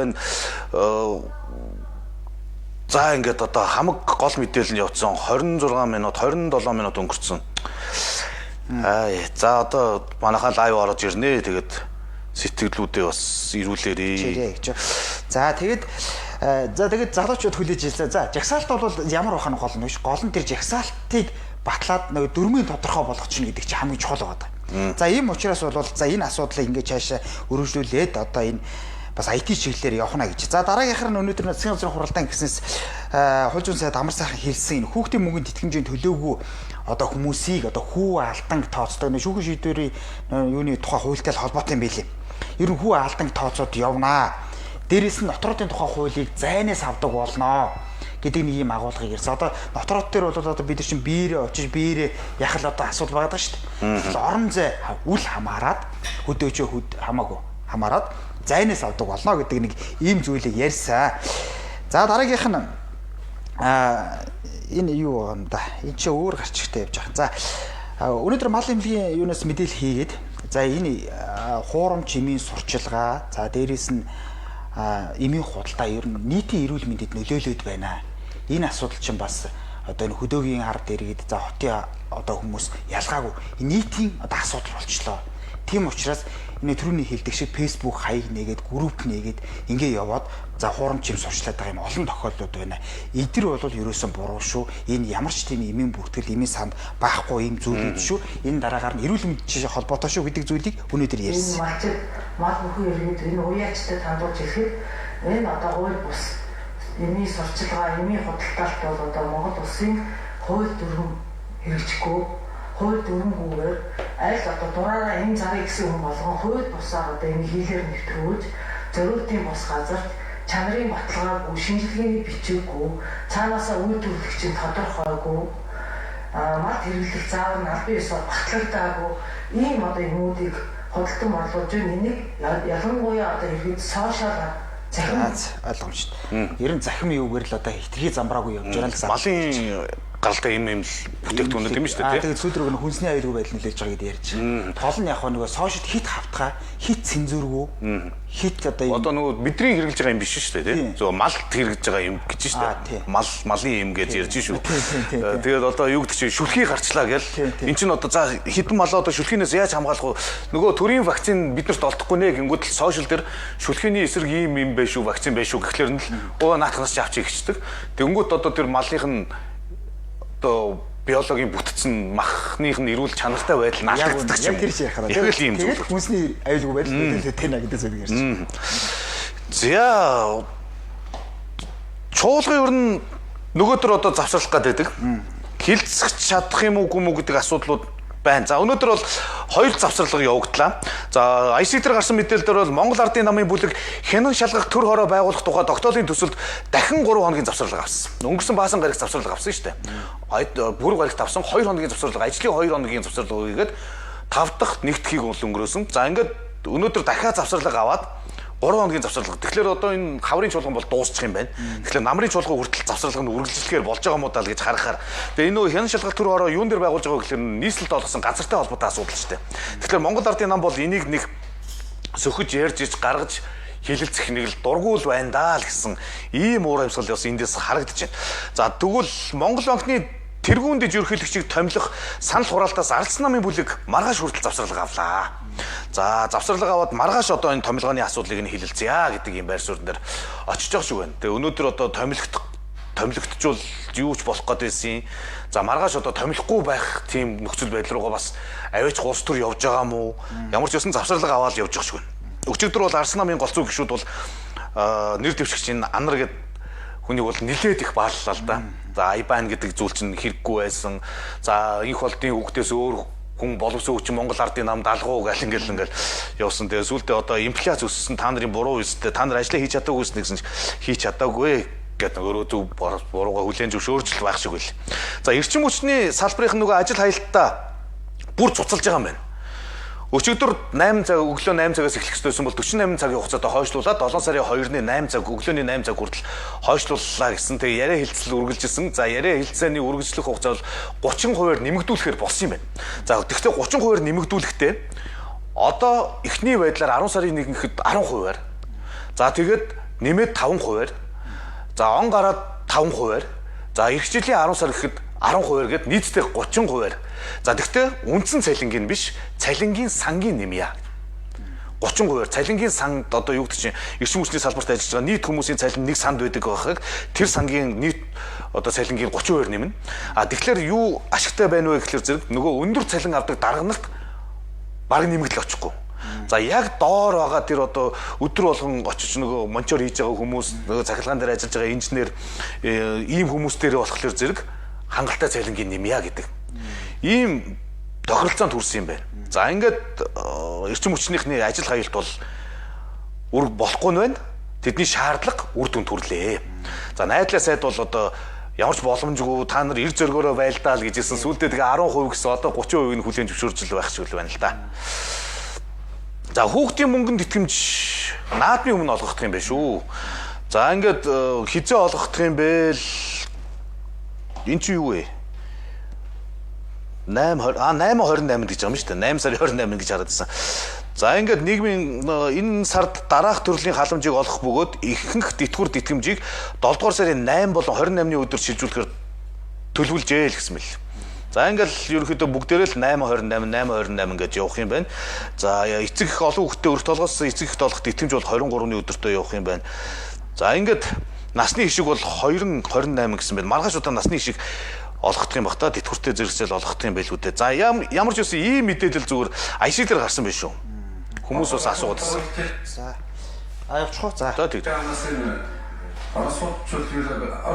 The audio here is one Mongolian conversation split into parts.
байна. За ингээд одоо хамаг гол мэдээлэл нь явцсан 26 минут 27 минут өнгөрцөн. Аа за одоо манайхаа live орж ирнэ. Тэгээд сэтгэлүүдээ бас ирүүлээрээ гэж. За тэгээд за тэгээд залуучууд хүлээж ирсэн. За жагсаалт бол ямар бахан гол нь биш. Гол нь тэр жагсаалтыг батлаад нөгөө дөрмийн тодорхой болгочихно гэдэг чинь хамгийн чухал байгаа. За ийм учраас бол за энэ асуудлыг ингээд цаашаа өргөжлүүлээд одоо энэ бас IT чиглэлээр явах гэж. За дараагийнх нь өнөөдөр засгийн газрын хуралдаан гэснээс хууль зүйн сайд амар сайхан хэлсэн энэ хүүхдийн мөнгөний тэтгэмжийн төлөөгүй одоо хүмүүсийг одоо хүү алдан тооцдог нэг шүүхэн шийдвэрийн юуны тухай хуультай холбоотой юм билээ. Ер нь хүү алдан тооцоод явнаа. Дээрээс нь нотруудын тухай хуулийг зайнаас авдаг болноо гэдэг нэг юм агуулгыг ирсэн. Одоо нотрууд дээр бол одоо бид нар чинь биерээ очиж биерээ яхал одоо асуудал байгаа шүү дээ. Тэгэхээр орон зай үл хамааран хөдөөчөө хөд хамаагүй хамаарад зайнаас авдаг болно гэдэг нэг ийм зүйлийг ярьсан. За дараагийнх нь энэ юу байгаа юм да. Энэ чи өөр гарчигтай явж байгаа. За өнөөдөр мал эмнэлгийн юунаас мэдээлэл хийгээд за энэ хуурамч эмийн сурчилгаа, за дээрээс нь эмийн худалдаа ер нь нийтийн эрүүл мэндэд нөлөөлөд байна. Энэ асуудал чинь бас одоо энэ хөдөөгийн ард иргэд за хотын одоо хүмүүс ялгаагүй нийтийн одоо асуудал болчлоо. Тийм учраас энэ түрүүний хэлдэг шиг Facebook хаяг нээгээд групп нээгээд ингээ яваад за хуурамч юм сурчлаад байгаа юм олон тохиолдлууд байна. Эдгээр бол ерөөсөн буруу шүү. Энэ ямар ч тийм эмийн бүртгэл, эмийн санд байхгүй юм зүйлүүд шүү. Энэ дараагаар нь эрүүл мэндийн холбоотой шүү гэдэг зүйлийг өнөөдөр ярьсан. Энэ малчид мал бүхэн иргэд энэ уяачтай хандуулж ирэхэд энэ одоо хууль бус эмийн сурчилгаа, эмийн худалдаалт бол одоо Монгол улсын хууль дүрэм хэрэгжихгүй, хууль дүрэмгүйгээр аль одоо дураараа энэ зарыг гэсэн хүн болгон хууль бусаар одоо энэ хийлээр нэвтрүүлж зориултын бус газарт чанарын баталгаагүй, шинжилгээний бичиггүй, цаанаасаа үйлдвэрлэгчийн тодорхойгүй, мал хэрэглэх заавар нь албан ёсоор батлагдаагүй ийм одоо юмнуудыг худалдан борлуулж энийг ялангуяа одоо иргэд сошиал захим ойлгомжтой. Ер нь захим юугээр л одоо хитрхи замбраагүй явж байгаа л гэсэн. Малын гаралтай юм юм л бүтээгдэхүүнүүд юм шүү дээ. Тэгээд сүүлд рүү нь хүнсний аюулгүй байдал нөлөөлж байгаа гэдээ ярьж. Тол нь яг нөгөө сошиал хит хавтгай, хит цензургүй, хит одоо одоо нөгөө бидний хэрэглэж байгаа юм биш шүү дээ, тий. Зөв малт хэрэглэж байгаа юм гэж шүү дээ. Мал малын юм гэж ярьж шүү. Тэгээд одоо юу гэдэг чинь шүлхий гарчлаа гэл. Эн чинь одоо за хитэн малаа одоо шүлхийнээс яаж хамгаалах вэ? Нөгөө төрийн вакцин биднэрт олдохгүй нэ гингүүд л сошиал дээр шүлхийний эсрэг ийм юм байх шүү, вакцин байх шүү гэхлээр нь л өө наатахнаас чи авчиг гэждэг. Тэнгүүт одоо тэр малынх нь одоо биологийн бүтцэн махных нь эрүүл чанартай байдал наалтагддаг юм. Тэр шиг яхаа. Яг л ийм зүйл. Тэгээд хүнсний аюулгүй байдал нөлөөлөд тэнэ гэдэг зүйлийг ярьж. За чуулган ер нь нөгөөдөр одоо завсарлах гэдэг. Хилцэх чадах юм уу үгүй юм уу гэдэг асуудлууд байна. За өнөөдөр бол хоёр завсарлага явагдлаа. За IC дээр гарсан мэдээлэл дээр бол Монгол Ардын намын бүлэг хянан шалгах төр хороо байгуулах тухай тогтоолын төсөлд дахин 3 хоногийн завсарлага авсан. Өнгөрсөн баасан гарагт завсарлага авсан шүү дээ. Бүрэг гарагт авсан 2 хоногийн завсарлага, ажлын 2 хоногийн завсарлага хийгээд 5 дахь нэгдэхийг бол өнгөрөөсөн. За ингээд өнөөдөр дахиад завсарлага аваад 3 хоногийн завсарлага. Тэгэхээр одоо энэ хаврын чуулган бол дуусчих юм байна. Тэгэхээр намрын чуулган хүртэл завсарлага нь үргэлжлэхээр болж байгаа юм уу даа л гэж харахаар. Тэгээ энэ нөө хянан шалгалт төр хороо юун дээр байгуулж байгаа гэхээр нийслэлд олгосон газартай холбоотой асуудал шүү дээ. Тэгэхээр Монгол Ардын нам бол энийг нэг сөхөж ярьж ич гаргаж хилэлцэх нэг л дургуул байна даа л гэсэн ийм уур амьсгал бас эндээс харагдаж байна. За тэгвэл Монгол банкны тэргүүн дэж ерөнхийлөгчийг томилох санал хураалтаас Ардсан намын бүлэг маргааш хүртэл завсарлага авлаа. За завсарлага аваад маргааш одоо энэ томилгооны асуудлыг нь хилэлцъя гэдэг юм байр суурь дээр очиж байгаа шиг байна. Тэгээ өнөөдөр одоо томилогдчвол юу ч болох гээд байсан. За маргааш одоо томилохгүй байх тийм нөхцөл байдал руугаа бас аваач улс төр явж байгаа мó? Ямар ч байсан завсарлага аваад явж байгаа шиг байна. Өчигдөр бол Арсан намын голцоо гишүүд бол нэр дэвшигч энэ Анар гэдэг хүнийг бол нилээд их бааллаа л да. За Айбан гэдэг зүйл чинь хэрэггүй байсан. За инх болдын хүүхдээс өөр хүн боловсон хүчин Монгол Ардын нам далгуу гал ингээл явсан. Тэгээ сүүлдээ одоо инфляц өссөн, та нарын буруу өстэй, та нар ажлаа хийж чадаагүй гэсэн чинь хийж чадаагүй гэдэг өөрөө зөв бурууга хүлээн зөвшөөрч л байх шиг байл. За эрчим хүчний салбарын нөгөө ажил хаялтаа бүр цуцалж байгаа юм байна. Өчигдөр 8 цаг өглөө 8 цагаас эхлэх ёстой байсан бол 48 цагийн хугацаатай хойшлуулад 7 сарын 2-ны 8 цаг өглөөний 8 цаг хүртэл хойшлууллаа гэсэн. Тэгээ яриа хэлцэл үргэлжилсэн. За яриа хэлцээний үргэлжлэх хугацаа бол 30%-аар нэмэгдүүлэхээр болсон юм байна. За тэгэхдээ 30%-аар нэмэгдүүлэхдээ одоо эхний байдлаар 10 сарын 1-нд 10%-аар. За тэгээд нэмээд 5%-аар, за он гараад 5%-аар, за эх жилийн 10 сар гэхэд 10% гээд нийтдээ 30%-аар. За тэгвэл үндсэн цалингийн биш, цалингийн сангийн нэмье. 30%-аар цалингийн санд одоо юу гэдэг чинь эрчим хүчний салбарт ажиллаж байгаа нийт хүмүүсийн цалин нэг санд байдаг байхыг тэр сангийн нийт одоо цалингийн 30% нэмнэ. А тэгэхээр юу ашигтай байна вэ гэхлээр зэрэг нөгөө өндөр цалин авдаг дарга нарт бараг нэмэгдэл очихгүй. За яг доор байгаа тэр одоо өдөр болгон очиж нөгөө мончоор хийж байгаа хүмүүс, нөгөө цахилгаан дээр ажиллаж байгаа инженер ийм хүмүүс дээр болохоор зэрэг хангалттай цалингийн нэмье гэдэг. Ийм тохиролцоонд хүрсэн юм байна. За ингээд эрчим хүчнийхний ажил хаялт бол үр болохгүй нь байна. Тэдний шаардлага үр дүнд хүрлээ. За найдлаа сайд бол одоо ямар ч боломжгүй та нар эр зөргөөрөө байлдаа л гэж хэлсэн. Сүүлдээ тэгээ 10% гэсэн одоо 30% нь хүлээн зөвшөөрж л байх шиг л байна л да. За хүүхдийн мөнгөнд итгэмж наадмын өмнө олгох юм байна шүү. За ингээд хизээ олгох юм бэ л энэ чи юу вэ? 8:28 гэж байгаа юм шүү дээ. 8 сарын 28 гэж хараад байсан. За ингээд нийгмийн энэ сард дараах төрлийн халамжийг олох бөгөөд ихэнх тэтгэвэр тэтгэмжийг 7 дугаар сарын 8 болон 28-ны өдөр шилжүүлэхээр төлөвлөжээ л гэсэн мэл. За ингээд ерөнхийдөө бүгдээрээ л 8:28 8:28 гэж явах юм байна. За эцэг их олон хүүхдтэй өрт толгоос эцэг их толгох тэтгэмж бол 23-ны өдөртөө явах юм байна. За ингээд насны хишиг бол 20:28 гэсэн байна. Маргааш удаа насны хишиг олгох юм бах та, тэтгэвртэй зэрэгцэл олгох юм байлгүй дээ. За ямар ч үсэн ийм мэдээлэл зүгээр IC дээр гарсан байх шүү. Хүмүүс бас асуугаад байсан. За. А явчих уу? За. За тэг. Орон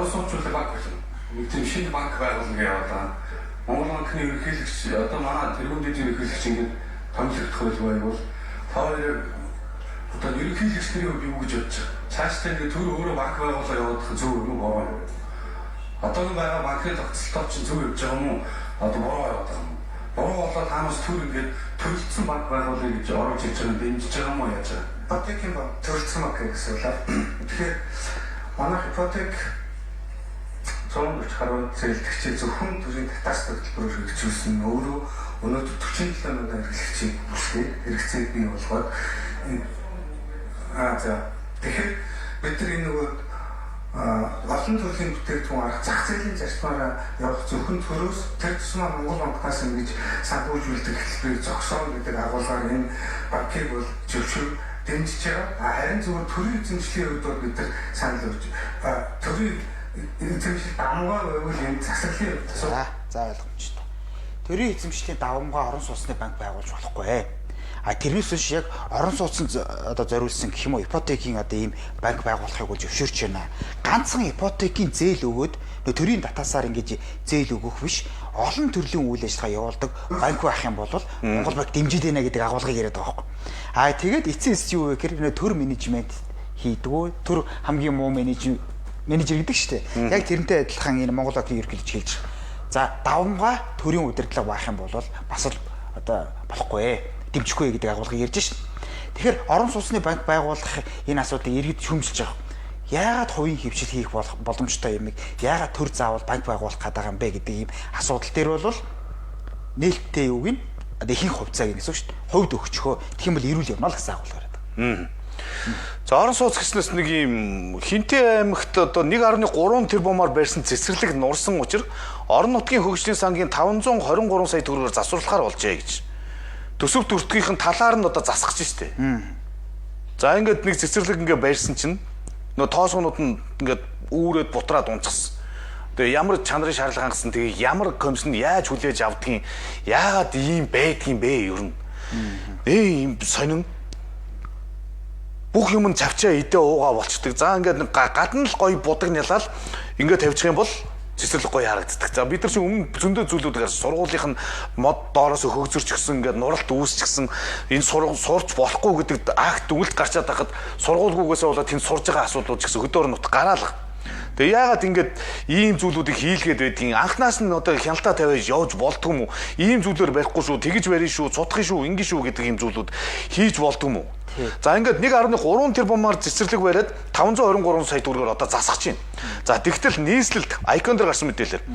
сууцчлал банк гэж нэг тийм шинэ банк байгуулна гэж яваад. Монгол банкны ерөнхийлөгч одоо манай тэргуун дэдийн ерөнхийлөгч ингээд томилогдох байлгүй бол та хоёр одоо ерөнхийлөгч нарын хувьд юу гэж бодож байгаа? Цаашдаа ингээд төр өөрөө банк байгуулаа явуулах зөв юм уу бороо юм? Одоо байгаа банкны тогтолцоо чинь зөв явж байгаа юм уу? Одоо бороо яваад байгаа юм уу? Бороо болоод таамаас төр ингээд төрөлдсөн банк байгуулъя гэж оруулж ирж байгаа нь дэмжиж байгаа юм уу яаж байгаа? Ипотекийн банк төрөлдсөн банк гэсэн үг л. Тэгэхээр манай ипотек 140 гаруй зээлдэгчээ зөвхөн төрийн татаас төлбөрөөр хэрэгжүүлсэн өөрөө өнөөдөр 47 мянган хэрэглэгчийг бүлгээд хэрэгцээг бий болгоод за тэгэхээр бид нар энэ нөгөө олон төрлийн бүтээгдэхүүн арга зах зээлийн зарчмаараа явах зөвхөн төрөөс тэр тусмаа Монгол банкнаас ингэж санхүүжүүлдэг хөтөлбөрийг зогсооно гэдэг агуулгаар энэ банкыг бол зөвшөөр дэмжиж байгаа. Харин зөвхөн төрийн эзэмшлийн хувьд бол бид нар санал өгч төрийн эзэмшил давмгай байвал энэ засаглалын хувьд за ойлгомжтой. Төрийн эзэмшлийн давмгай орон сууцны банк байгуулж болохгүй. А тэрнээс биш яг орон сууцнд одоо зориулсан гэх юм уу ипотекийн одоо ийм банк байгуулахыг бол зөвшөөрч байна. Ганцхан ипотекийн зээл өгөөд нөө төрийн татаасаар ингэж зээл өгөх биш олон төрлийн үйл ажиллагаа явуулдаг банк байх юм бол Монгол банк дэмжиж байна гэдэг агуулгыг яриад байгаа байхгүй. А тэгээд эцсийн эц юу вэ гэхээр нөө төр менежмент хийдгүү төр хамгийн муу менежер гэдэг шүү дээ. Яг тэрнтэй адилхан энэ Монгол банкны ерөнхийлөгч хэлж байгаа. За давмгай төрийн удирдлага байх юм бол бас л одоо болохгүй. Дэмжихгүй гэдэг агуулгыг ярьж шин. Тэгэхээр орон сууцны банк байгуулах энэ асуудлыг иргэд шүүмжилж байгаа. Яагаад хувийн хөвшил хийх боломжтой юмыг яагаад төр заавал банк байгуулах гээд байгаа юм бэ гэдэг ийм асуудал дээр бол нээлттэй юуг нь одоо ихэнх хувьцааг нь гэсэн үг шүү дээ. Хувьд өгчхөө. Тэгэх юм бол эрүүл явна л гэсэн агуулга яриад байгаа. За орон сууц гэснээс нэг ийм Хинтээ аймагт одоо 1.3 тэрбумаар барьсан цэцэрлэг нурсан учир орон нутгийн хөгжлийн сангийн 523 сая төгрөгөөр засварлахаар болжээ гэж. Төсөв дүртгийнхэн талаар нь одоо засах гэж штэ. За ингээд нэг цэцэрлэг ингээд барьсан чинь нөгөө тоосгонууд нь ингээд үүрээд бутраад унцсан. Тэгээ ямар чанарын шаардлага хангасан тэгээ ямар комисснд яаж хүлээж авдгийг яагаад ийм байдгийг бэ ер нь. Ийм сонин бүх юм нь цавчаа идэ уугаа болчдөг. За ингээд гадна л гоё будаг нялаал ингээд тавьчих юм бол цэцэрлэг гоё харагддаг. За бид нар чинь өмнө зөндөө зүйлүүд гарсан. Сургуулийнх нь мод доороос хөгзөрч гисэн ингээд нуралт үүсчихсэн энэ сурч болохгүй гэдэг акт дүнэлт гарчаад байхад сургуулгүйгээсээ болоод тэнд сурж байгаа асуудлууд ч гэсэн хөдөөр нут гараалга. Тэгээ яагаад ингээд ийм зүйлүүдийг хийлгээд байдгийг анхнаас нь одоо хяналтаа тавиад явж болдгүй юм уу? Ийм зүйлээр барихгүй шүү, тэгэж барина шүү, цутгах шүү, ингэ шүү гэдэг ийм зүйлүүд хийж болдгүй юм уу? За ингээд 1.3 тэрбумаар цэцэрлэг бариад 523 сая төгрөгөөр одоо засах чинь. За тэгтэл нийслэлд Icon дээр гарсан мэдээлэлээр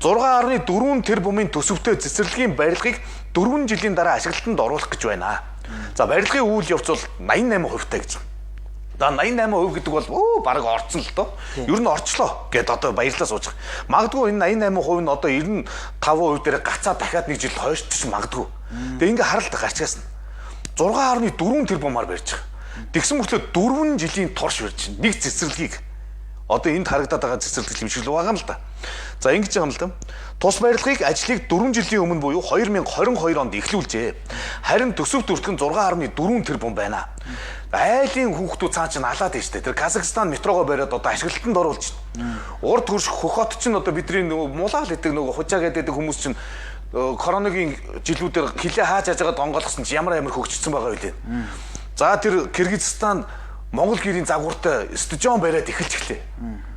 6.4 тэрбумын төсөвтэй цэцэрлэгийн барилгыг 4 жилийн дараа ашиглалтанд оруулах гэж байна. За барилгын үйл явц бол 88% таа гэж. За 88% гэдэг бол бараг орцсон л доо. Ер нь орчлоо гэд одоо баярлаа сууж байгаа. Магадгүй энэ 88% нь одоо 95% дээр гацаа дахиад нэг жил хойшдож магадгүй. Тэгээ ингээ харалт гарчгаас нь 6.4 тэрбумаар барьж байгаа. Тэгсэн мөртлөө 4 жилийн турш барьж байна. Нэг цэцэрлэгийг одоо энд харагдаад байгаа цэцэрлэг юм шиг л байгаа юм л да. За ингэж байгаа юм л да. Тус барилгыг ажлыг 4 жилийн өмнө буюу 2022 онд эхлүүлжээ. Харин төсөв дүртгэн 6.4 тэрбум байна. Айлын хүүхдүүд цаа чинь алаад байна шүү дээ. Тэр Казахстан метрогоо бариад одоо ашиглалтанд оруулж байна. Урд хөрш хөхот чинь одоо бидний нөгөө мулаал гэдэг нөгөө хужаа гэдэг хүмүүс чинь коронагийн жилүүдээр хилээ хааж хажаагаад онгойлгосон чинь ямар амар хөгжсөн байгаа вэ? За тэр Кыргызстан Монгол гэрийн загвартай стадион бариад эхэлж эхлэв.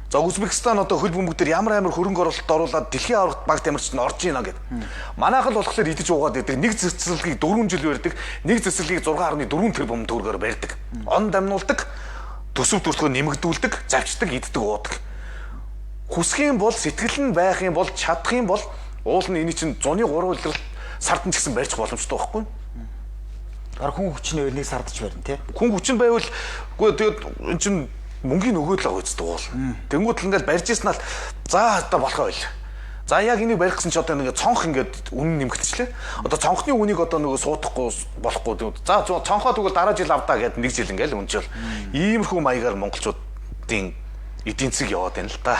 За Узбекистан одоо хөл бөмбөг дээр ямар амар хөрөнгө оруулалт оруулаад дэлхийн аваргад баг тамирчид нь орж ийна гэд. Манайх л болохоор идэж уугаад байдаг. Нэг цэцэрлэгийг 4 жил барьдаг, нэг цэцэрлэгийг 6.4 тэрбум төгрөгөөр барьдаг. Он дамнуулдаг, төсөв төртгөө нэмэгдүүлдэг, завчдаг, иддэг, уудаг. Хүсэх юм бол сэтгэл нь байх юм бол чадах юм бол уул нь эний чинь зуны 3 улирал сард нь ч гэсэн барьчих боломжтой байхгүй юу? Гар хүн хүчний үеийг сардж барина тий. Хүн хүчин байвал үгүй тэгээд эн чинь мөнгөний өгөөд л байгаа үстэй уул. Тэнгүүд л ингээл барьж ирсэн л за одоо болохоо байл. За яг энийг барих гэсэн чи одоо нэг цонх ингээд үнэн нэмэгдчихлээ. Одоо цонхны үнийг одоо нөгөө суудахгүй болохгүй. За цонхоо тэгвэл дараа жил авдаа гэд нэг жил ингээл үнчээл. Иймэрхүү маягаар монголчуудын эдийн засаг яваад байна л да.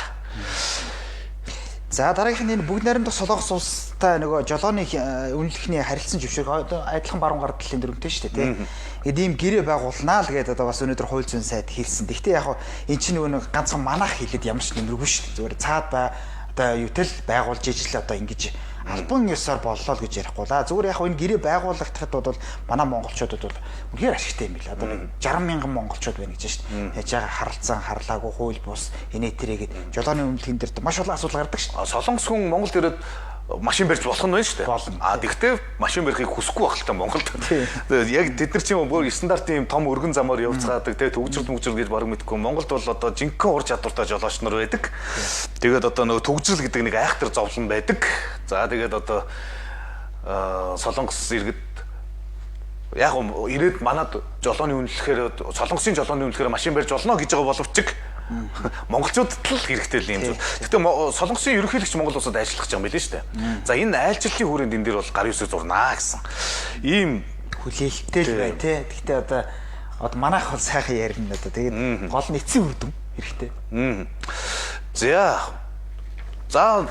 За дараагийнх нь энэ бүгд найрамдах Солонгос улстай нөгөө жолооны үнэлэхний харилцан зөвшөөрөх одоо адилхан баруун гар талын дүрмтэй шүү дээ тий. Ингээд ийм гэрээ байгуулнаа л гэдэг одоо бас өнөөдөр хууль зүйн сайд хэлсэн. Гэхдээ яг эн чинь нөгөө нэг ганцхан манайх хэлээд ямар ч нэмэргүй шүү дээ. Зүгээр цаад бай одоо юутэл байгуулж ижил одоо ингэж албан ёсоор боллоо л гэж ярихгүй лаа. Зүгээр яг энэ гэрээ байгуулагдахад бол манай монголчуудад бол үнэхээр ашигтай юм билээ. Одоо нэг 60 мянган монголчууд байна гэж шүү дээ. Яаж байгаа харалцсан, харлаагүй хууль бус инээ тэрээгээд жолооны үнэлгээн дээр маш олон асуудал гардаг шүү дээ. Солонгос хүн Монголд ирээд машин барьж болох нь байна шүү дээ. А тэгтээ машин барихыг хүсэхгүй байх л та Монголд. Яг тэд нар чинь бүр стандартын юм том өргөн замаар явцгаадаг те төгжрөл мөгжрөл гэж бараг мэдэхгүй. Монголд бол одоо жинхэнэ ур чадвартай жолооч нар байдаг. Тэгээд одоо нөгөө төгжрөл гэдэг нэг айхтар зовлон байдаг. За тэгээд одоо Солонгос иргэд яг ирээд манад жолооны үнэлэхээр Солонгосын жолооны үнэлэхээр машин барьж болно гэж байгаа боловч монголчуудад л хэрэгтэй л юм зүйл. Гэхдээ Солонгосын ерөнхийлөгч Монгол улсад ажиллах гэж байгаа юм билээ шүү дээ. За энэ айлчлалын хүрээнд энэ дэр бол гар ёсыг зурнаа гэсэн. Ийм хүлээлттэй л бай тээ. Гэхдээ одоо манайх бол сайхан ярина одоо. Тэгээд гол нь эцсийн үр дүн хэрэгтэй. За За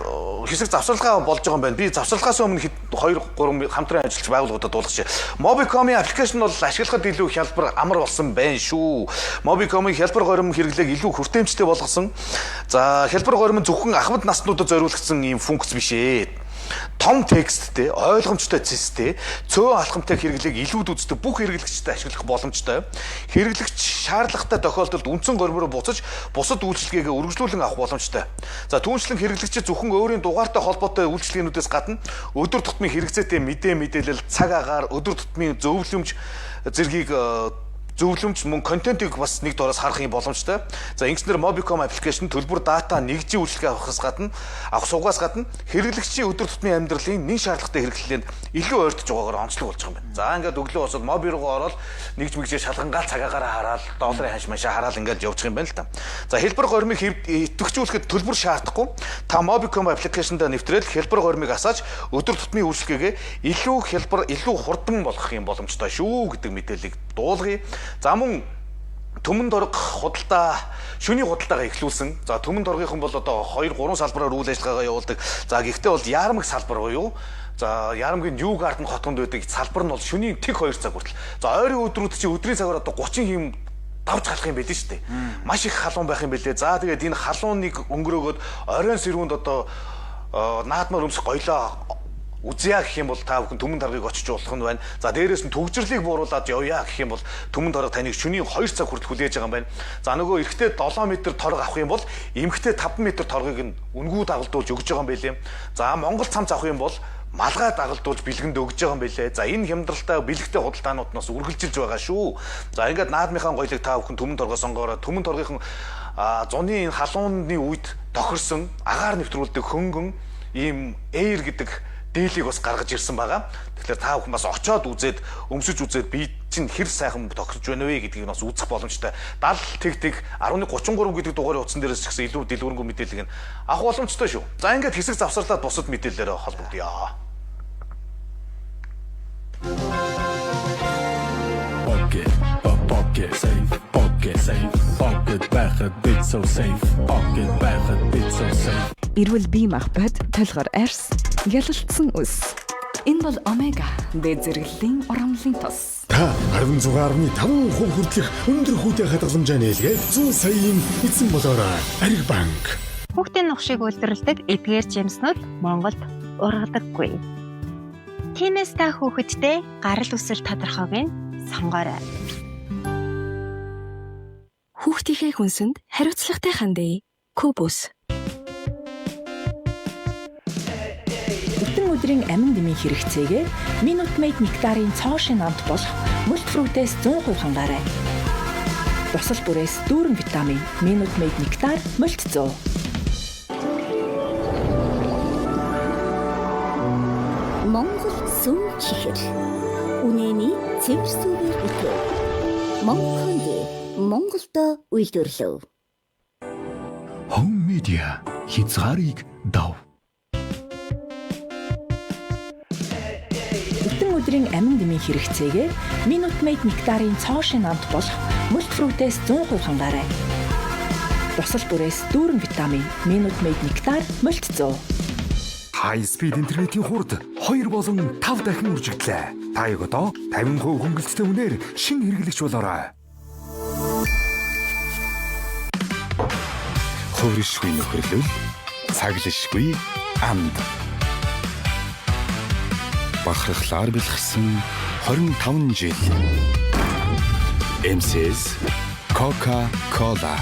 хэсэг завсарлагаа болж байгаа юм байна. Би завсарлагаас өмнө 2 3 хамтран ажиллаж байгууллагуудад дуулгач. Mobicom-ийн аппликейшн бол ашиглахад илүү хялбар амар болсон байна шүү. Mobicom-ийн хялбар горим хэрэглээг илүү хүртээмжтэй болгосон. За хялбар горим нь зөвхөн ахмад наснуудад зориулагдсан ийм функц биш ээ. Том тексттэй, ойлгомжтой цэстэй, цөөн алхамтай хэрэглээг илүүд үздэг бүх хэрэглэгчдэд ашиглах боломжтой. Хэрэглэгч шаардлагатай тохиолдолд үндсэн горим руу буцаж бусад үйлчилгээгээ үргэлжлүүлэн авах боломжтой. За түүнчлэн хэрэглэгчид зөвхөн өөрийн дугаартай холбоотой үйлчилгээнүүдээс гадна өдөр тутмын хэрэгцээтэй мэдээ мэдээлэл, цаг агаар, өдөр тутмын зөвлөмж зэргийг зөвлөмж мөн контентыг бас нэг дороос харах юм боломжтой. За ингэснээр Mobicom аппликейшн төлбөр дата нэгжийн үйлчилгээ авахаас гадна авах суугаас гадна хэрэглэгчийн өдөр тутмын амьдралын нэн шаардлагатай хэрэглэлэнд илүү ойртож байгаагаар онцлог болж байгаа юм байна. За ингээд өглөө босоод Mobi руу ороод нэгж мэгжээ шалгангаал цагаагаараа хараал долларын ханш машаа хараал ингээд явчих юм байна л та. За хэлбэр горимыг идэвхжүүлэхэд төлбөр шаардахгүй. Та Mobicom аппликейшндаа нэвтрээд хэлбэр горимыг асааж өдөр тутмын үйлчилгээгээ илүү хэлбэр илүү хурдан болгох юм боломжтой шүү гэдэг мэдээллийг дуулгая. За мөн Түмэн дорог худалдаа шөнийн худалдаагаа эхлүүлсэн. За Түмэн доргийнхан бол одоо 2 3 салбараар үйл ажиллагаагаа явуулдаг. За гэхдээ бол яармаг салбар буюу за яармгийн New Garden хотгонд байдаг салбар нь бол шөнийн тэг 2 цаг хүртэл. За ойрын өдрүүд чи өдрийн цагаар одоо 30 хэм давж халах юм байл нь шүү дээ. Маш их халуун байх юм билээ. За тэгээд энэ халууныг өнгөрөөгөөд оройн сэрүүнд одоо наадмаар өмсөх гоёлоо үзье гэх юм бол та бүхэн Түмэн даргыг очиж уулах нь байна. За дээрээс нь төгжрлийг бууруулад явъя гэх юм бол Түмэн дарга таныг шөнийн 2 цаг хүртэл хүлээж байгаа юм байна. За нөгөө эрэгтэй 7 м торг авах юм бол эмэгтэй 5 м торгийг нь үнгүй дагалдуулж өгж байгаа юм байлээ. За Монгол цамц авах юм бол малгай дагалдуулж бэлгэнд өгж байгаа юм байлээ. За энэ хямдралтай бэлэгтэй худалдаанууд нас үргэлжилж байгаа шүү. За ингээд наадмынхаа гоёлыг та бүхэн Түмэн торгоос сонгоорой. Түмэн торгийнхан зуны энэ халууны үед тохирсон агаар нэвтрүүлдэг хөнгөн ийм Air гэдэг дээлийг бас гаргаж ирсэн байгаа. Тэгэхээр та бүхэн бас очиод үзээд, өмсөж үзээд би чинь хэр сайхан тохирч байна вэ гэдгийг бас үзэх боломжтой. 70 тэг тэг 1133 гэдэг дугаарын утсан дээрээс ч гэсэн илүү дэлгэрэнгүй мэдээллийг нь авах боломжтой шүү. За ингээд хэсэг завсарлаад бусад мэдээллээр холбогдъё. Pocket, pocket safe, pocket safe, pocket байхад бид so safe, pocket байхад бид so safe. Эрүүл бие махбод, толгор арьс, гялалцсан үс. Энэ бол омега дээд зэрэглэлийн урамлын тос. Та 16.5% хүртэлх өндөр хүүтэй хадгаламжаа нээлгээд 100 саяын эзэн болоорой. Ариг банк. Хүүхдийн нухшийг үйлдвэрлэдэг эдгээр жимснүүд Монголд ургадаггүй. Тиймээс та хүүхэдтэй гарал үүсэл тодорхойг нь сонгоорой. Хүүхдийнхээ хүнсэнд хариуцлагатай хандъя. Кубус. Бүтэн өдрийн амин дэмий хэрэгцээгээ Minute Maid нектарын цоо шин амт болох мультфрутээс 100% хангаарай. Дусал бүрээс дүүрэн витамин Minute Maid нектар мульт 100. Монгол сүм чихэр. Үнэний цэвэр сүвээр бүтээв. Монхонд Монголдо үйлдвэрлэв. Home Media хязгаарыг дав. Бүтэн өдрийн амин дэмий хэрэгцээгээ Minute Maid нектарын цоо шин амт болох мультфрутээс 100% хангаарай. Дусал бүрээс дүүрэн витамин Minute Maid нектар мульт 100. High speed интернетийн хурд 2 болон 5 дахин үржигдлээ. Та яг одоо 50% хөнгөлөлттэй үнээр шинэ хэрэглэгч болоорой. Хувиршгүй нөхөрлөл, цаглашгүй амд. Бахархлаар бэлгэсэн 25 жил. MCS Coca-Cola.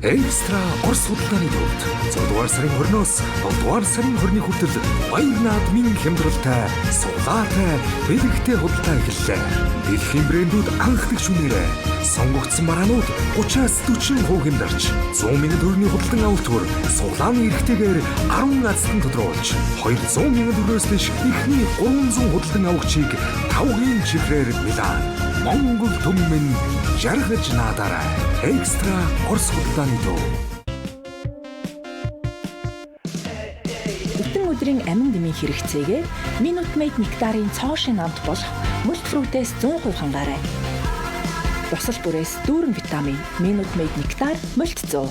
Экстра Орос худалдааны төвд 6 дугаар сарын 20-оос 7 дугаар сарын 20-ны хүртэл баяр наадмын хямдралтай, суглаатай, бэлэгтэй худалдаа эхэллээ. Дэлхийн брэндүүд анхдагч үнээрээ сонгогдсон бараанууд 30-аас 40% хямдарч 100 мянган төгрөгийн худалдан авалт бүр суглааны эрхтэйгээр 10 азтан тодруулж 200 мянган төгрөгөөс дээш эхний 300 худалдан авагчийг тавгийн чихрээр Милан Монгол түмэн жаргаж наадаарай. Экстра Орос худалдааны төв. Бүтэн өдрийн амин дэмий хэрэгцээгээ Minute Maid нектарын цоо шин амт болох мультфрутээс 100% хангаарай. Дусал бүрээс дүүрэн витамин Minute Maid нектар мульт 100.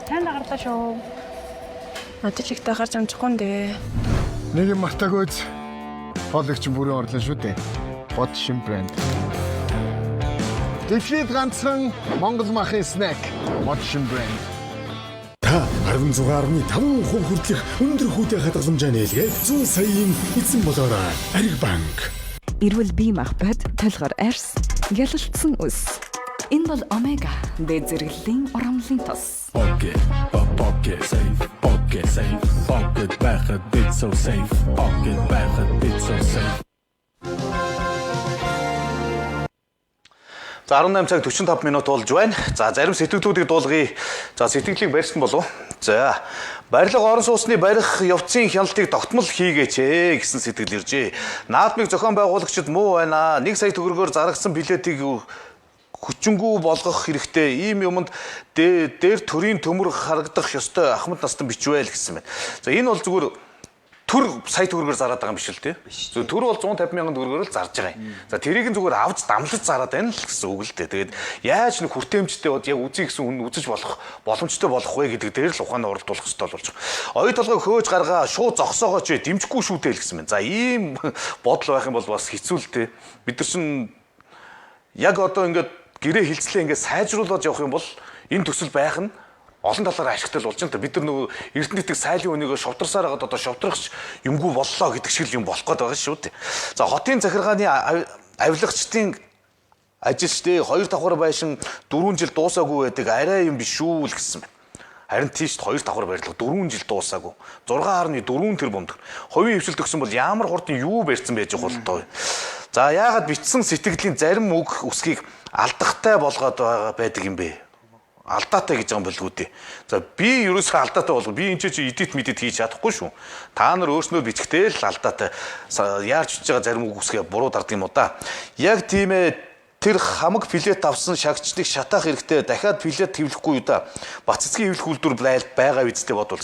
Сайн дагарлаа шүү. Ажил ихтэй гарч амжихгүй нэ. Нэг юм мартаагүй үз. Хоолыг чинь бүрэн орлоо шүү дээ. Бод шин брэнд. Дэлхийд ганцхан Монгол махын snack. Бод шин брэнд. Та 16.5% хүртэлх өндөр хүүтэй хадгаламжаа нээлгээд 100 саяын эзэн болоорой. Ариг банк. Эрүүл бие махбод, толгор арьс, гялалцсан үс. Энэ бол омега дээд зэрэглэлийн урамлын тос. Pocket, pocket safe, pocket safe, pocket байхад бид so safe, pocket байхад бид so safe. За 18 цаг 45 минут болж байна. За зарим сэтгэлдүүдийг дуулгая. За сэтгэлийг барьсан болов. За барилга орон сууцны барих явцын хяналтыг тогтмол хийгээч ээ гэсэн сэтгэл иржээ. Наадмыг зохион байгуулагчид муу байна. 1 сая төгрөгөөр зарагдсан билетийг хүчингү болгох хэрэгтэй. Ийм юмд дээр төрийн төмөр харагдах ёстой ахмад настан бичвэл гэсэн байна. За энэ бол зүгээр төр сая төгрөгөөр зараад байгаа юм биш л тий. Зөв төр бол 150 мянган төгрөгөөр л зарж байгаа юм. За тэрийг нь зүгээр авч дамлаж зараад байна л гэсэн үг л дээ. Тэгээд яаж нэг хүртээмжтэй бод яг үзье гэсэн хүн үзэж болох боломжтой болох вэ гэдэг дээр л ухааны уралдуулах хэрэгтэй болж байгаа. Оюу толгой хөөж гаргаа шууд зогсоогооч дэмжихгүй шүү дээ л гэсэн байна. За ийм бодол байх юм бол бас хэцүү л дээ. Бид нар чинь яг одоо ингээд гэрээ хилцлээ ингээд сайжруулад явах юм бол энэ төсөл байх нь олон талаараа ашигтай л болж байна. Бид нар нөгөө Эрдэнэтийг сайлын үнийгөө шовтарсаар хагаад одоо шовтрохч юмгүй боллоо гэдэг шиг л юм болох гээд байгаа шүү дээ. За хотын захиргааны авилгачдын ажилчдээ 2 давхар байшин 4 жил дуусаагүй байдаг арай юм биш шүү л гэсэн байна. Харин тийш 2 давхар барилга 4 жил дуусаагүй. 6.4 тэрбум төгрөг. Хувийн хвшилт өгсөн бол ямар хурдан юу барьсан байж байгаа бол тоо. За яагаад бичсэн сэтгэгдлийн зарим үг үсгийг алдахтай болгоод байгаа байдаг юм бэ? Алдаатай гэж байгаа юм болгүй дээ. За би ерөөсөө алдаатай болго. Би энэ чи эдит мэдит хийж чадахгүй шүү. Та нар өөрснөө бичгтээ л алдаатай яарч бичиж байгаа зарим үг үсгээ буруу дардаг юм уу да. Яг тийм ээ, тэр хамаг плет авсан шагчдыг шатаах хэрэгтэй. Дахиад плет хэвлэхгүй юу да. Бац цэцгийн хэвлэх үйлдвэр байгаа үсттэй бодвол.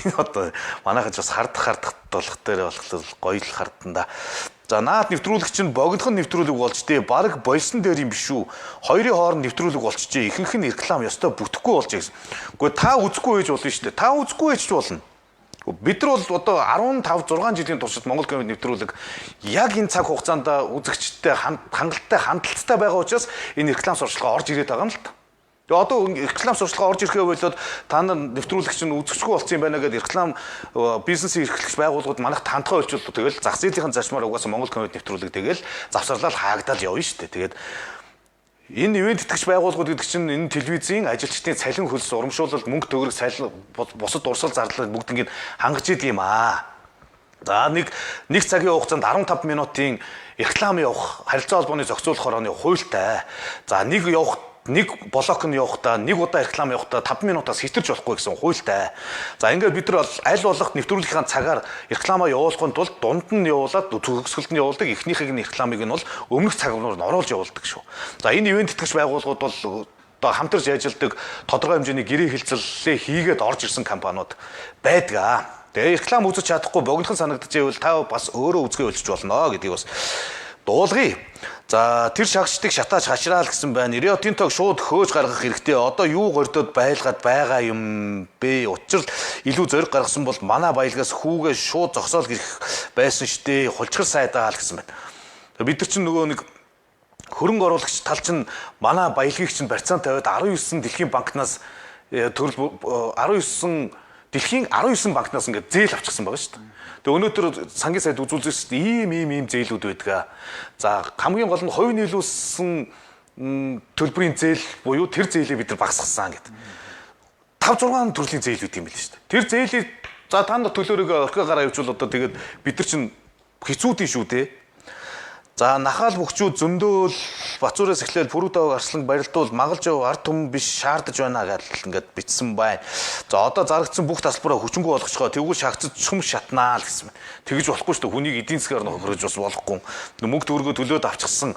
Энэ одоо манайхан ч бас хардах болох дээр болохоор гоё л хардсан да. За наад нэвтрүүлэгч нь богинохон нэвтрүүлэг болж дээ. Бараг болсон дээр юм биш үү? Хоёрын хооронд нэвтрүүлэг болчихжээ. Ихэнх нь реклам ёстой бүтэхгүй болж гэсэн. Гэхдээ та үзэхгүй байж болно шүү дээ. Та үзэхгүй байж болно. Бид нар бол одоо 15 6 жилийн туршид Монгол комеди нэвтрүүлэг яг энэ цаг хугацаанд үзэгчдтэй хангалттай хандлттай байгаа учраас энэ реклам сурчлагаа орж ирээд байгаа юм л та. Тэгээ одоо реклам сурчлагаа орж ирэхээ болоод та нар нэвтрүүлэгч нь үзэгчгүй болсон юм байна гэдээ реклам бизнесийн эрхлэгч байгууллагууд манайх тандхаа болчихвол тэгэл зах зээлийн зарчмаар угаасаа Монгол комеди нэвтрүүлэг тэгэл завсарлал хаагдал явна шүү дээ. Тэгээд энэ ивент тэтгэгч байгууллагууд гэдэг чинь энэ телевизийн ажилчдын цалин хөлс, урамшуулал, мөнгө төгрөг, цалин, бусад урсгал зарлал бүгднийг хангаж идэг юм аа. За нэг цагийн хугацаанд 15 минутын реклам явах, харилцаа холбооны зохицуулах хорооны хуультай. За нэг явах, нэг блок нь явахдаа, нэг удаа реклам явахдаа 5 минутаас хэтэрч болохгүй гэсэн хуультай. За ингээд бид нар бол аль болох нэвтрүүлгийнхаа цагаар рекламаа явуулахын тулд дунд нь явуулаад төгсгөлд нь явуулдаг, эхнийхийг нь рекламыг нь бол өмнөх цаг руу нь оруулж явуулдаг шүү. За энэ ивент тэтгэгч байгууллагууд бол одоо хамтарч ажилладаг тодорхой хэмжээний гэрээ хэлцэлээ хийгээд орж ирсэн компаниуд байдаг. Тэгээ реклам үзэж чадахгүй богинохон санагдчихвэл та бас өөрөө үзгээ болчих болно гэдгийг бас дуулгая. За тэр шагчдыг шатааж хашраал гэсэн байна. Рио Тинтог шууд хөөж гаргах хэрэгтэй. Одоо юу гордоод байлгаад байгаа юм бэ? Учир илүү зориг гаргасан бол манай баялгаас хүүгээ шууд зогсоол гэрэх байсан штэ. Хулчгар сайдаа л гэсэн байна. Бид нар чинь нөгөө нэг хөрөнгө оруулагч тал чинь манай баялагийг чинь барьцаан тавиад 19 дэлхийн банкнаас төрөл 19 дэлхийн 19 банкнаас ингээд зээл авчихсан байгаа шүү дээ. Тэгээ өнөөдөр сангийн сайд үзүүлж шүү дээ. Ийм зээлүүд байдаг. За хамгийн гол нь хувь нийлүүлсэн төлбөрийн зээл буюу тэр зээлийг бид нар багасгасан гэдэг. 5 6 төрлийн зээл үүд юм байл шүү дээ. Тэр зээлийг за та нар төлөөрөө орхио гараа явуул одоо тэгээд бид нар чинь хэцүүдийн шүү дээ. За нахаал бөхчүүд зөндөөл Бацуурээс эхлээл Пүрүдав Арслан барилдуул Магалжав ард түмэн биш шаардаж байна гэдэл ингээд бичсэн байна. За одоо зарагдсан бүх тасалбараа хүчингү болгочихоо тэгвэл шагцад чүм шатнаа л гэсэн байна. Тэгж болохгүй шүү дээ. Хүнийг эдийн засгаар нөхөрж бас болохгүй. Мөнгө төгрөгөө төлөөд авчихсан.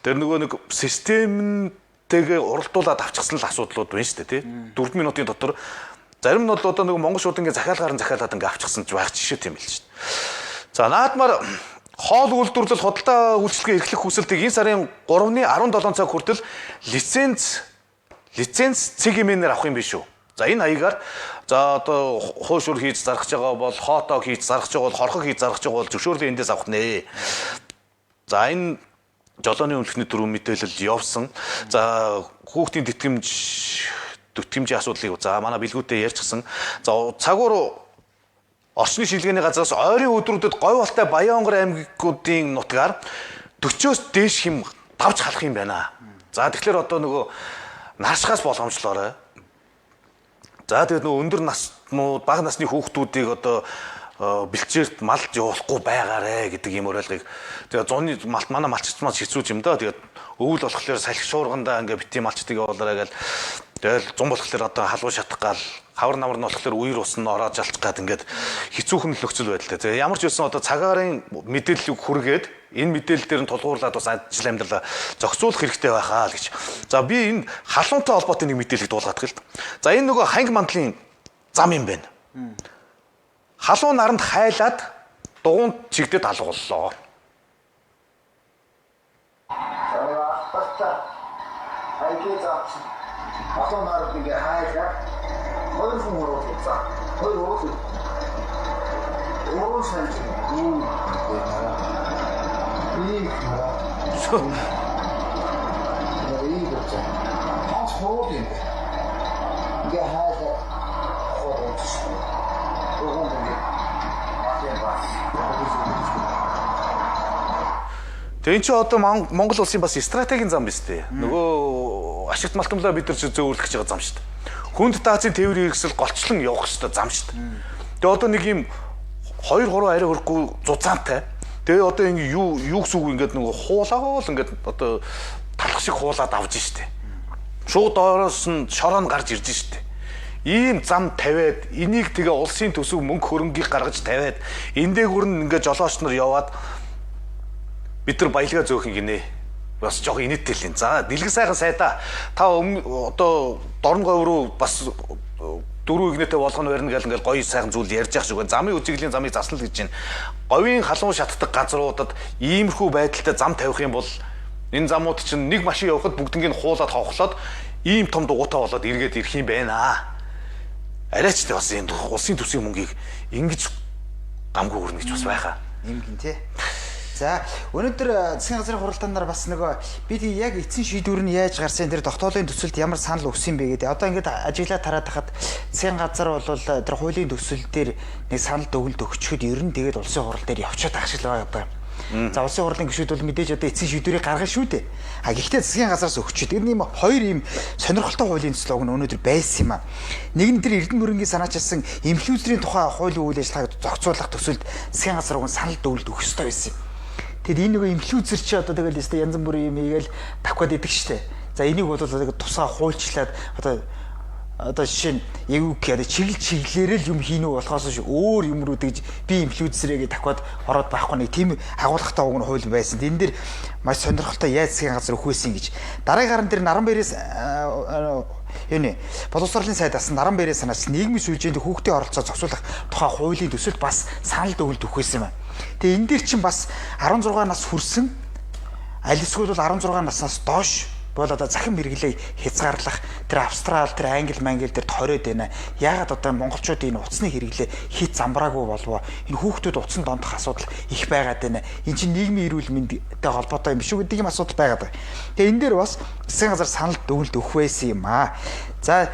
Тэр нөгөө нэг системтэйгээ уралдуулаад авчихсан л асуудлууд байна шүү дээ, тий. 4 минутын дотор зарим нь бол одоо нөгөө Монгол шууд ингээд захиалгаар нь захиалаад ингээд авчихсан ч байх жишээ тийм л шүү дээ. За наадмаар хоол үйлдвэрлэл худалдаа үйлчилгээ эрхлэх хүсэлтийг энэ сарын 3-ны 17 цаг хүртэл лиценз цэг имэнээр авах юм биш үү? За энэ хаягаар за одоо хуушур хийж зарах байгаа бол хотог хийж зарах байгаа бол хорхог хийж зарах байгаа бол зөвшөөрлөө эндээс авах нэ. За энэ жолооны үнэлгэний дөрвөн мэдээлэл явсан. За хүүхдийн тэтгэмжийн асуудлыг за манай бэлгүүтээ ярьчихсан. За цагуур орчны шилгээний газраас ойрын өдрүүдэд Говь-Алтай Баян-Онгор аймагуудын нутгаар 40-оос дээш хэм давж халах юм байна. За тэгэхээр одоо нөгөө наршихаас боломжлоорой. За тэгээд нөгөө өндөр наснууд, бага насны хүүхдүүдийг одоо бэлчээрт малж явуулахгүй байгаарэ гэдэг юм уриалгыг тэгээ зуны малт манай малчид маань хэцүү юм да. Тэгээд өвөл болохоор салхи шуургандаа ингээ битгий малчдыг явуулаарай гэл тэгэл зун болохоор одоо халуун шатах гал хавар намар нь болохоор үер ус нь ороож алчих гад ингээд хэцүүхэн нөхцөл байдалтай. Тэгээ ямар ч байсан одоо цагаарын мэдээллийг хүргээд энэ мэдээлэл дээр нь тулгуурлаад бас ажил амьдралаа зохицуулах хэрэгтэй байхаа л гэж. За би энэ халуунтай холбоотой нэг мэдээллийг дуулгаадах л. За энэ нөгөө ханг мандлын зам юм байна. Халуун наранд хайлаад дугуйнд чигдэд алгууллоо. Халуун наранд ингээ хайлаад хоёр хүн уруулсан. Хоёр уруул. Уруул санаж. Ийм. Ийм гэж. Хас хууд юм. Ингээ хайлаад хууд. Уруул ингээ. Тэгээ энэ чинь одоо Монгол улсын бас стратегийн зам биз дээ. Нөгөө ашигт малтамлаа бид нар чинь зөөвөрлөх гэж байгаа зам шүү дээ. Хүнд даацын тээврийн хэрэгсэл голчлон явах хэрэгтэй зам шүү дээ. Тэгээ одоо нэг юм 2 3 арай хөрөхгүй зузаантай. Тэгээ одоо ингэ юу гэсэн үг ингээд нөгөө хуулаагаа л ингээд одоо талах шиг хуулаад авч штэ. Шууд доороос нь шороо нь гарч ирж штэ. Ийм зам тавиад энийг тэгээ улсын төсөв мөнгө хөрөнгийг гаргаж тавиад энэ дээгүр нь ингээ жолооч нар яваад бид нар баялгаа зөөхин гинэ. Бас жоох инээдтэй л юм. За дэлгэн сайхан сайдаа та одоо дорн говь руу бас дөрөв игнэтэй болгоно барина гэл ингээл гоё сайхан зүйл ярьж явах шиг байна. Замын үзэгдлийн замыг засна л гэж байна. Говийн халуун шатдаг газруудад иймэрхүү байдалтай зам тавих юм бол энэ замууд чинь нэг машин явахад бүгднийг хуулаад ховхлоод ийм том дугуйтай болоод эргээд ирэх юм байна. Арайч тэ бас энэ улсын төсвийн мөнгийг ингэж гамгүй өрнө гэж бас байхаа. Юм гин тий. За өнөөдөр засгийн газрын хуралдаанаар бас нөгөө бид яг эцсийн шийдвэр нь яаж гарсан тэр тогтоолын төсөлд ямар санал өгсөн бэ гэдэг. Одоо ингээд ажиглаад тараад хахад засгийн газар бол тэр хуулийн төсөл дээр нэг санал дүгнэлт өгчөхөд ер нь тэгээд улсын хурал дээр явчихад ах шиг л байгаа. За улсын хурлын гишүүд бол мэдээж одоо эцсийн шийдвэрийг гаргана шүү дээ. А гэхдээ засгийн газраас өгчөөд. Тэр ийм хоёр ийм сонирхолтой хуулийн төсөл уг нь өнөөдөр байсан юм а. Нэг нь тэр Эрдэнэ мөрөнгийн санаачилсан эмхлүүлрийн тухай хуулийн үйл ажиллагааг зохицуулах төсөлд засгийн газар уг нь санал дүгнэлт өгөх ёстой байсан юм. Тэгэд энэ нөгөө эмхлүүлзэр чи одоо тэгэл өстой янз бүрийн юм хийгээл давхад идэг штэ. За энийг бол тусгай хуульчлаад одоо жишээ нь яг юу гэх чиглэл чиглэлээр л юм хийнүү болохоос ш өөр юм руу тэгж би имплюзэрээ гэж давхад ороод байхгүй нэг тийм агуулгатай уг нь хууль байсан. Энэ дээр маш сонирхолтой яаж засгийн газар өхөөсөн гэж. Дараагаар нь тэр Наранбайраас юуны боловсролын сайд асан Наранбайраас санаач нийгмийн сүлжээнд хүүхдийн оролцоо зохицуулах тухай хуулийн төсөлд бас санал дүгнэлт өгөхөөсөн юм. Тэгээ энэ дээр чинь бас 16 нас хүрсэн аль эсвэл бол 16 наснаас доош бол одоо захин мэргэлээ хязгаарлах тэр Австрал тэр Англи мангил дээр ториод байна. Яагаад одоо монголчууд энэ утасны хэрэглээ хит замбраагүй болов? Энэ хүүхдүүд утсан дондох асуудал их байгаад байна. Энэ чинь нийгмийн эрүүл мэндтэй холбоотой юм биш үү гэдэг юм асуудал байгаад байна. Тэгээ энэ дээр бас засгийн газар санал дүгнэлт өгөх байсан юм аа. За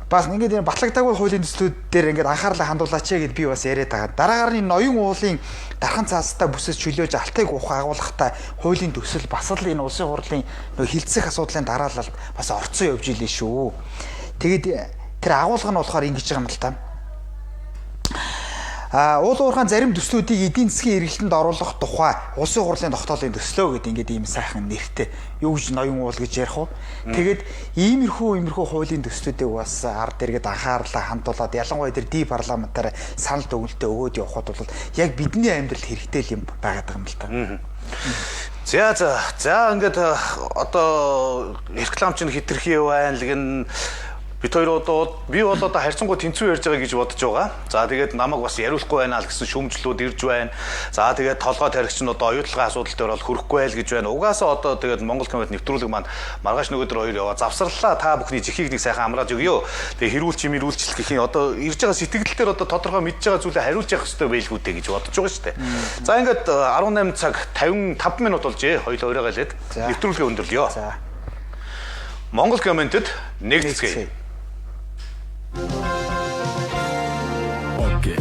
бас ингээд энэ батлагдаагүй хуулийн төслүүд дээр ингээд анхаарлаа хандуулаач гэд би бас яриад байгаа. Дараагаар нь ноён уулын дархан цаастай бүсэс чөлөөж алтыг уух агуулгатай хуулийн төсөл бас л энэ улсын хурлын нөө хилцэх асуудлын дараалалд бас орцсон явж илээ шүү. Тэгээд тэр агуулга нь болохоор ингэж байгаа юм л та. Уул уурхайн зарим төслүүдийг эдийн засгийн эргэлтэнд оруулах тухай улсын хурлын тогтоолын төслөө гэдэг ингээд ийм сайхан нэртэй. Юу гэж ноён уул гэж ярих вэ? Тэгээд иймэрхүү хуулийн төслүүдийг бас ард иргэд анхаарлаа хандуулад ялангуяа тэр ди парламентаар санал дүгнэлтээ өгөөд явхад бол яг бидний амьдралд хэрэгтэй л юм байгаад байгаа юм л та. За ингээд одоо реклам чинь хитрхи байна л гэн. Бид хоёр одоо би бол одоо харьцангуй тэнцүү ярьж байгаа гэж бодож байгаа. За тэгээд намайг бас яриулахгүй байна л гэсэн шүүмжлүүд ирж байна. За тэгээд толгой таригч нь одоо оюутлагын асуудал дээр бол хөрөхгүй байл гэж байна. Угаасаа одоо тэгээд Монгол комед нэвтрүүлэг маань маргааш нөгөөдөр хоёр яваа завсарлаа. Та бүхний жихийг нэг сайхан амрааж өгөө. Тэгээд хэрүүлч юм ирүүлчлэх гэх юм одоо ирж байгаа сэтгэл дээр одоо тодорхой мэдж байгаа зүйлээ хариулж явах хэрэгтэй байлгүй дээ гэж бодож байгаа шүү дээ. За ингээд 18 цаг 55 минут болжээ. Хоёул оройгоо лээд нэвтрүүлгээ өндөрлөё. За. Монгол комментэд нэгдэцгээе. Pocket,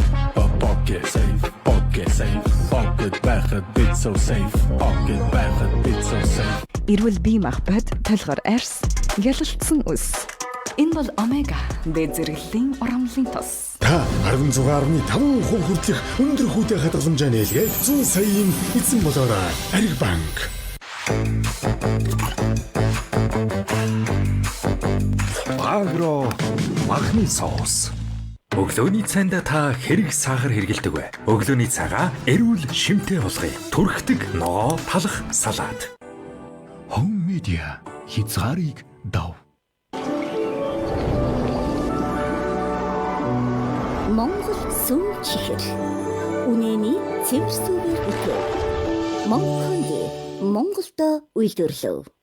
pocket safe, pocket safe, pocket байхад бид so safe, pocket байхад бид so safe. Эрүүл бие махбод, толгор арьс, гялалтсан үс. Энэ бол омега дээд зэрэглэлийн урамлын тос. Та 16.5% хүртэлх өндөр хүүтэй хадгаламжаа нээлгээд 100 саяын эзэн болоорой. Ариг банк. Агро махны соус. Өглөөний цайндаа та хэрэг сахар хэргэлдэг вэ? Өглөөний цайгаа эрүүл шимтэй болгоё. Түрхдэг ногоо талах салат. Home Media хязгаарыг дав. Монгол сүм чихэр. Үнэний цэвэр сүгээр бүтэв. Монхонд Монголдо үйлдвэрлэв.